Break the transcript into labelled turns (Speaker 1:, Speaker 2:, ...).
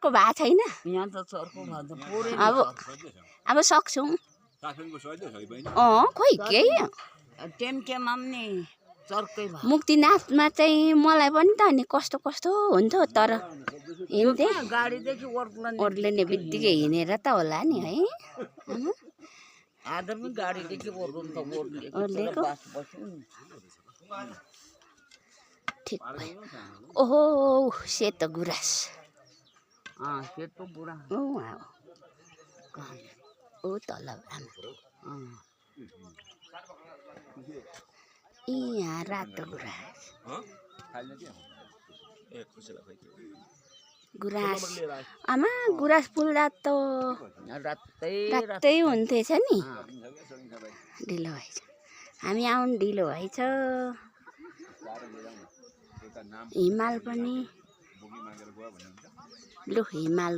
Speaker 1: चर्को भएको छैन
Speaker 2: यहाँ त चर्को भात पुरै
Speaker 1: अब सक्छौँ खोइ केही
Speaker 2: टेमटेमा पनि चर्कै भयो
Speaker 1: मुक्तिनाथमा चाहिँ मलाई पनि त अनि कस्तो कस्तो हुन्थ्यो तर हिँड्थे
Speaker 2: गाडीदेखि
Speaker 1: ओर्लिने बित्तिकै हिँडेर त होला नि है
Speaker 2: आदमी गाडीदेखि
Speaker 1: ओर्लेको ठिक ओहो सेतो गुराँस
Speaker 2: सेतो बुढा
Speaker 1: ओ तल यहाँ रातो गुराँस गुराँस आमा गुराँस फुल्दा त रातै हुन्थेछ नि ढिलो भएछ हामी आउनु ढिलो भएछ हिमाल पनि लु हिमाल